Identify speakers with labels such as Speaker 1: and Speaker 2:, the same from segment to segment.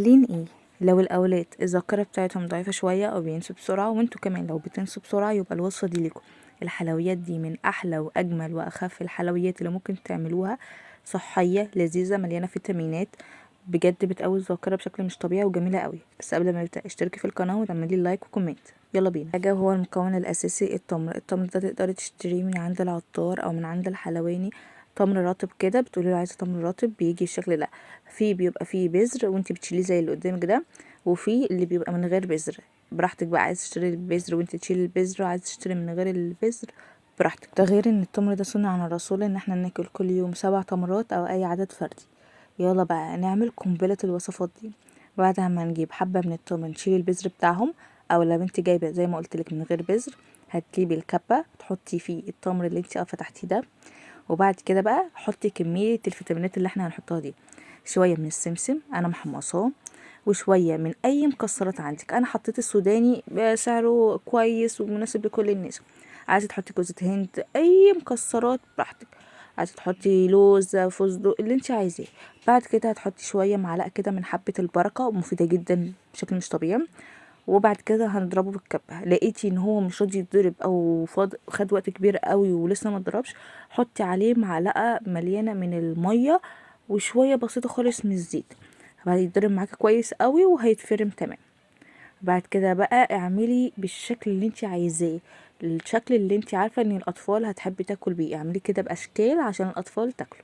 Speaker 1: لين ايه؟ لو الاولاد الذاكرة بتاعتهم ضعيفة شوية او بينسوا بسرعة، وانتوا كمان لو بتنسوا بسرعة يبقى الوصفة دي ليكم. الحلويات دي من احلى واجمل واخف الحلويات اللي ممكن تعملوها، صحية لذيذة مليانة فيتامينات، بجد بتقوي الذاكرة بشكل مش طبيعي وجميلة قوي. بس قبل ما نبدا اشتركي في القناة وتعملي like و comment. يلا بينا. حاجة هو المكون الاساسي التمر. التمر ده تقدري تشتريه من عند العطار او من عند الحلواني، تمر رطب كده، بتقولي له عايزه تمر رطب، بيجي الشكل ده. في بيبقى فيه بذر وانت بتشيليه زي اللي قدامك ده، وفي اللي بيبقى من غير بذر. براحتك بقى، عايز تشتري البذر وانت تشيلي البذر، وعايز تشتري من غير البذر براحتك. ده غير ان التمر ده سنة عن الرسول ان احنا ناكل كل يوم 7 تمرات او اي عدد فردي. يلا بقى نعمل قنبلة الوصفات دي. بعد ما نجيب حبه من التمر نشيل البذر بتاعهم، او لو انت جايبه زي ما قلت لك من غير بذر هتجيبي الكبه تحطي فيه التمر اللي انت فتحتيه ده. وبعد كده بقى حطي كمية الفيتامينات اللي احنا هنحطها دي، شوية من السمسم انا محمصاه، وشوية من اي مكسرات عندك. انا حطيت السوداني سعره كويس ومناسب لكل الناس. عايزه تحطي جوزة هند، اي مكسرات براحتك، عايزه تحطي لوز، فستق، اللي انت عايزاه. بعد كده هتحطي شوية معلقه كده من حبه البركة، مفيدة جدا بشكل مش طبيعي. وبعد كده هنضربه بالكبه. لقيتي ان هو مش راضي يتضرب او خد وقت كبير قوي ولسه ما اتضربش، حطي عليه معلقه مليانة من المية وشوية بسيطة خالص من الزيت، هيتضرب معاكي كويس قوي وهيتفرم تمام. بعد كده بقى اعملي بالشكل اللي انت عايزاه، الشكل اللي انت عارفه ان الاطفال هتحب تاكل بيه، اعملي كده باشكال عشان الاطفال تاكله.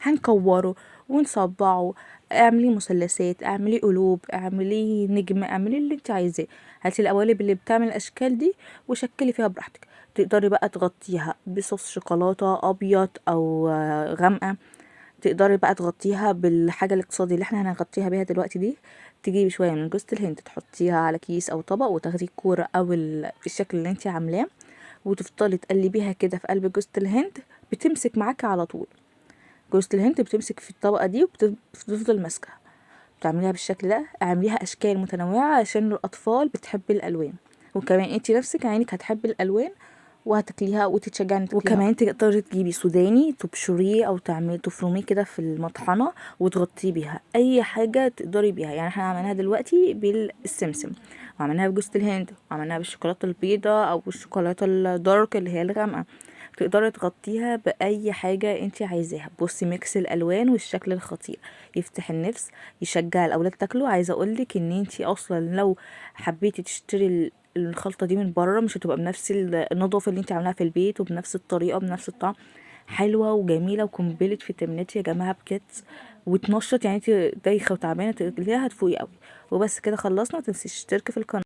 Speaker 1: هنكوره ونصبعه، اعملي مثلثات، اعملي قلوب، اعملي نجم، اعملي اللي انت عايزاه. هاتي القوالب اللي بتعمل الاشكال دي وشكلي فيها براحتك. تقدري بقى تغطيها بصوص شوكولاتة ابيض او غامقه، تقدري بقى تغطيها بالحاجة الاقتصادية اللي احنا هنغطيها بيها دلوقتي دي. تجيبي شوية من جوزة الهند تحطيها على كيس او طبق، وتاخدي الكورة او الشكل اللي انت عاملاه، وتفضلي تقلبيها كده في قلب جوزة الهند، بتمسك معاكي على طول. جوزة الهند بتمسك في الطبقة دي وبتفضل ماسكه. بتعمليها بالشكل ده، اعمليها اشكال متنوعة عشان الاطفال بتحب الالوان، وكمان انتي نفسك عينك هتحب الالوان وهتاكليها وتتشجعي انك تاكليها. وكمان تقدري تجيبي سوداني تبشريه او تعملي تفرميه كده في المطحنه وتغطيه بيها، اي حاجة تقدري بيها. يعني احنا عملناها دلوقتي بالسمسم، وعملناها بجوزة الهند، وعملناها بالشوكولاته البيضاء او الشوكولاتة ال dark اللي هي الغامقه. تقدري تغطيها باي حاجة انت عايزاها. بصي mix الالوان والشكل الخطير يفتح النفس، يشجع الاولاد تاكلوا. عايزه اقولك ان انت اصلا لو حبيتي تشتري الخلطة دي من بره مش هتبقى بنفس النظافة اللي انت عاملاها في البيت، وبنفس الطريقة وبنفس الطعم. حلوة وجميلة وقنبله فيتامينات يا جماعة بجد، وتنشط. يعني انت دايخه وتعبانة تاكليها هتفوقي قوي. وبس كده خلصنا. ما تنسيش تشتركي في القناة.